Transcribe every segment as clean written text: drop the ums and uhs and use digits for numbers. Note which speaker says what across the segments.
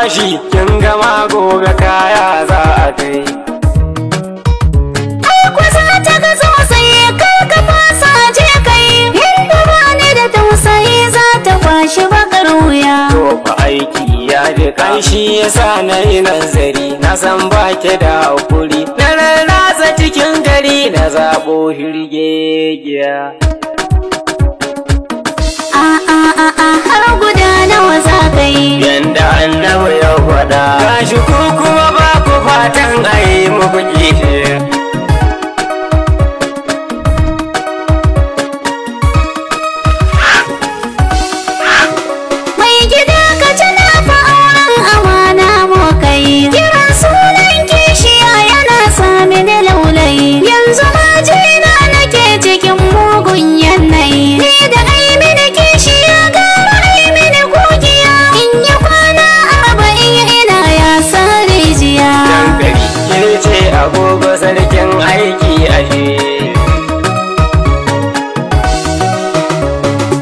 Speaker 1: bashi kin gama gobe kaya za a kai.
Speaker 2: Ai ko za ta ga sosai kar ka fasa je kai. Yadda ba ni da tausayi za ta kwashi bakar wuya.
Speaker 1: To fa aiki ya ji kanshi yasa na yi nazari, na san ba ki da hakuri. Na rarrasa cikin gari na zaɓo hirgegiya.
Speaker 2: A a a a har guda nawa za ka yi?
Speaker 1: Yanda annabi ya faɗa. Gashi ku kuma ba ku fatan a yi muku kishiya.
Speaker 2: Mai gida ka ci na fa auren amana mu kai. Kiran sunan kishiya yana sa mini laulayi. Yanzu ma jina nake cikin mugun yanayi. Ni da ai mini kishiya gara ai mini kugiya. In yi kwana 40 ina ya sa rijiya.
Speaker 1: Dankali ke ce agogo sarkin aiki ashe.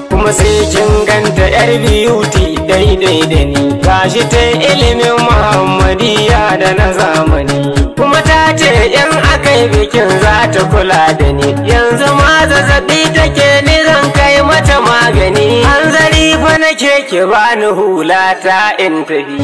Speaker 1: Kuma sai kin ganta yar beauty daidai da ni. Gashi ta ilimin Muhammadiyya da na zamani. Kuma ta ce in aka yi bikin za ta kula da ni. Yanzu ma zazzabi take ni zan kai mata magani. Hanzari fa nake ki bani hula ta in tafi.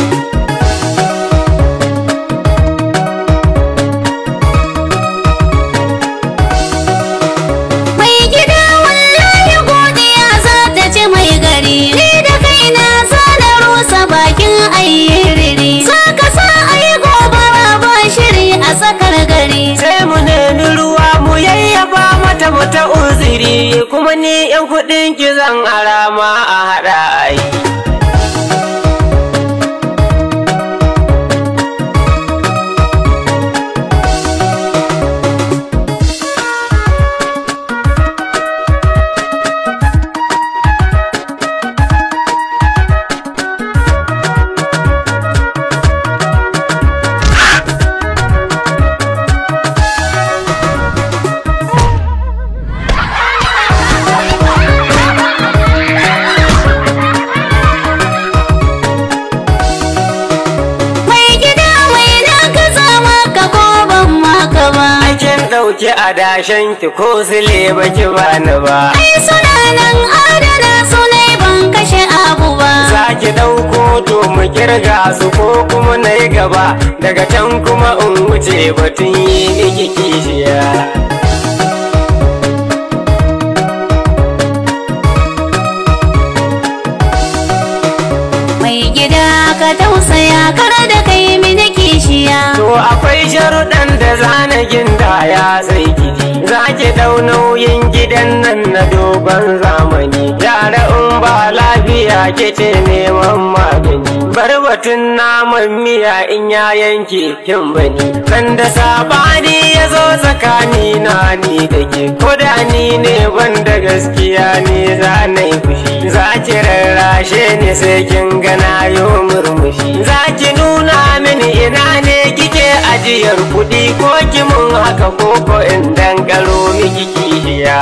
Speaker 2: Mai gida wallahi godiya za ta ci mai gari. Ni da kaina za na rusa bakin ayyiriri. Za ka sa ayi gobara ba shiri a tsakar gari.
Speaker 1: Sai mu nemi ruwa mu yayyafa mata mu ta uziri. Kuma ni yan kuɗin ki zan arama a haɗa ayi.
Speaker 2: Mai gida mai na gaza maka ko ban maka ba.
Speaker 1: Aikin ɗauki adashen ki ko sile baki bani ba.
Speaker 2: Ai suna nan adana su ne ban kashe abu ba.
Speaker 1: Za ki ɗauko to mu kirga su ko kuma na yi gaba. Daga can kuma in wuce batun yi miki kishiya.
Speaker 2: Mai gida ka tausaya kar da kai mini kishiya.
Speaker 1: To akwai sharuɗan da zana gindaya sai kiji. Za ki ɗau nauyin gidan nan na dogon zamani. Yara in ba lafiya ke ce neman magani. Bar batun naman miya in ya yanke kin bani. Kan da sabani ya zo tsakani na ni da ke. Ko da ni ne ban da gaskiya ne za na yi fushi. Za ki rarrashe ni sai kin gana yo murmushi. Za ki nuna mini ina ne kike ajiyar kuɗi ko ki mun haka ko ko in dangalo miki kishiya.